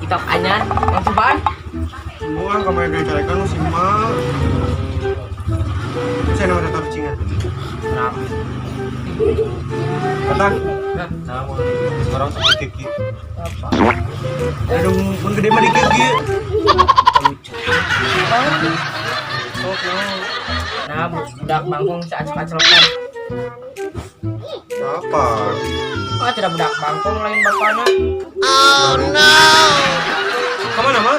Kitab anyar, yang cobaan. Bukan kemarin dicarekan si mak. Saya nama tetap cingan. Kenapa? Kata, Hah? nah, mau sekarang seperti ki. Apa? Aduh, mun gede mah dikit ki. Lucu. Nah, budak bangkong saat-saat. Siapa? Oh, tidak budak bangkong lain bapaknya. Kemana mak?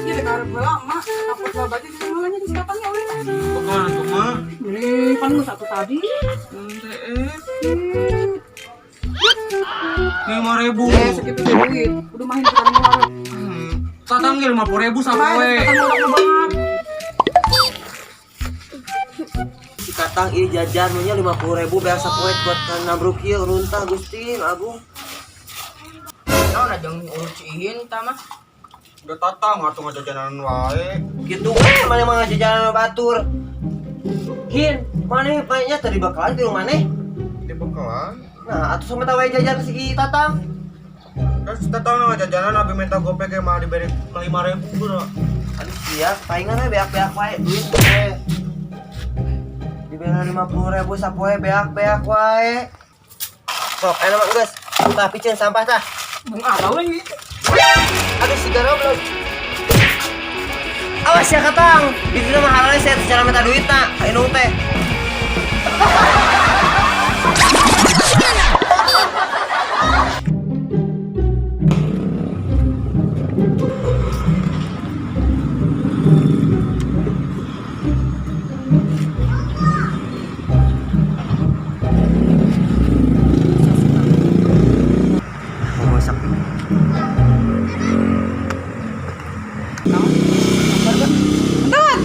Iya, dek arep heula mak. Takut lah baju di malahnya di sekatangnya oleh. Kemana tuh mak? Beli pan geus satu tadi. 5.000. Eh, segitu teh duit. Udah main kita ngeluarin. Tatang 50.000 sama Main we. kita ngeluarin banget. Si Katang ini jajan nya 50.000 beak sapoe buat nabruk ieu runtah Gusti Agung. Nah, udah jangan urut cihin ta mah. Udah tatang atuh ngajajanan wae. Gitu we mana mah jajanan batur. Hin, mana kayaknya tadi bakalan di rumah maneh. Di bekalan. Nah, atuh sama tawa jajan si Tatang. Terus tatang ngajajanan abi minta gopek ge mah diberi 5.000 bro. Aduh sia, palingan we beak-beak wae duit we. Diberi 50.000 sapoe beak-beak wae. Sok, enak mah geus. Tah piceun sampah tah. Bung arau lagi. Aduh si belum. Awas ya Katang, itu mah halal saya secara minta duit na, indung teh. Mau masak. Bentar.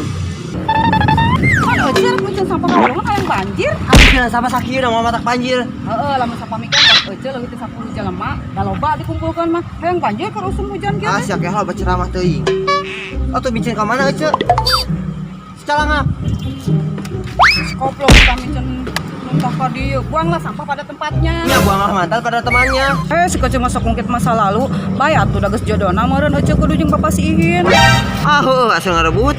Kan euceun rek miceun sampah ka urang hayang banjir. Aduh, jangan sama sakieu udah mau matak banjir. Heeh, lamun sampah mikir pas euceun leuwih ti 10 jelema, da loba dikumpulkeun mah. Hayang banjir keur usum hujan kieu Ah, teh. siap ya loba ceramah teuing. Atuh bincin ka mana euceu? Secalangap. Koplok kita miceun nuntah ka dieu. Buanglah sampah pada tempatnya. Ya buanglah mantan pada temannya. Eh, si kecil masuk ngungkit masa lalu, bae atuh da geus jodona meureun euceu kudu jeung bapak si Ihin. Ah, heueuh asal ngarebut.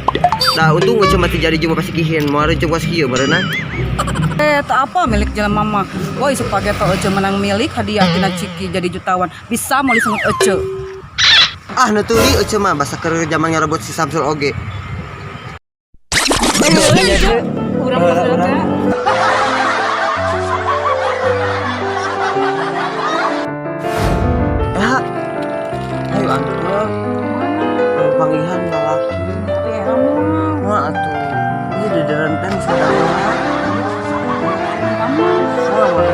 Nah, untung euceu mah teu jadi jeung bapak si Kihin, moal jeung bapak si kieu meureunna. Eh, tak apa milik jelema mah. Woi, isuk page teh euceu menang milik hadiah tina Ciki jadi jutawan. Bisa meuli sungut euceu. Ah, nu tuli euceu mah basa keur zaman ngarebut si Samsul oge. Euceu, urang geus lega. Ya. Ayo antur. Panggihan lalaki. Tapi era mah. Wah atuh. Ieu dederan teh geus ngadagoan. Kamu Wah, wah.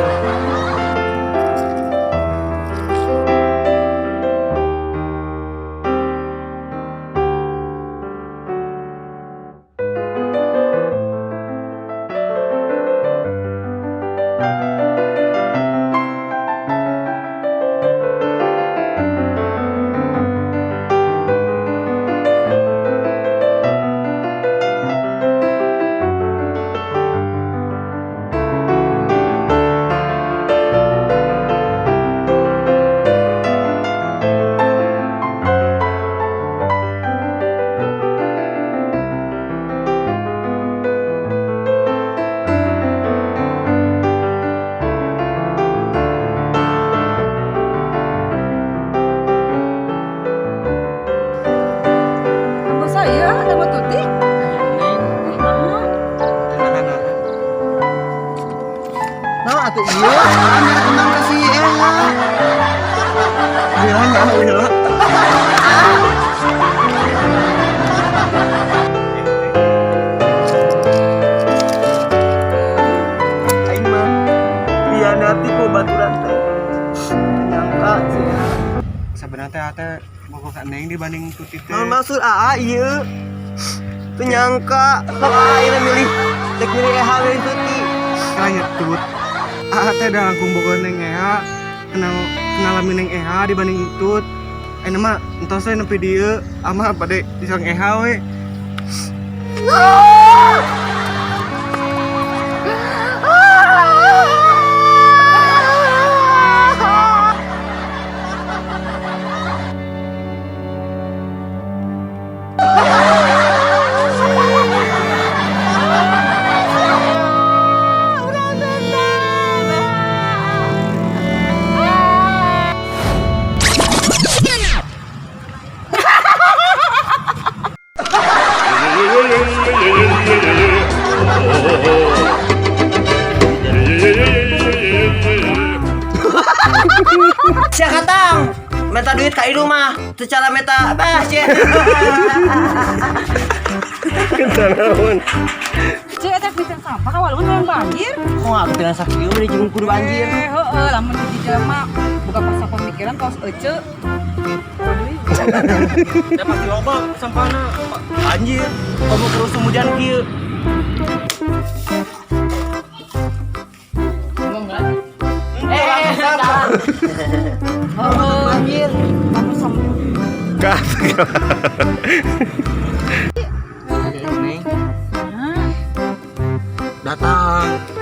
Apa saya ada mau Tuti? Neng, Eh, mama. Nah, atuh ieu anu kembang ka si Ella. Bilang ya, bilang. Aing mah dihianati ku baturan teh. Nyangka sih. Sebenarnya teh ate bogoh ka Neng dibanding Tuti teh. Naon maksud AA ieu? Teu nyangka kalau AA ieu milih dek milih Eha milih Tuti. Kaya Tut. Aa teh udah langkung bogoh Neng Eha. Kenal kenal Neng Eha dibanding Tut. Ayeuna mah entos we nepi dieu ama bade disang Eha we. Sia katang. Minta duit ka idu mah. Secara meta bah sia. Naon? Cek eta pisan sampah ka walungan hayang banjir. Kok nggak kepikiran sakieu beli jeung kudu banjir. Eh, heeh, lamun hiji jelema buka pasar pemikiran kaos ece. Ya pasti loba sampahna. Banjir. Kamu terus hujan kieu. Ngomong kan? Eh, salah. Heeh, Banjir. kamu sama Kat. Neng. Datang.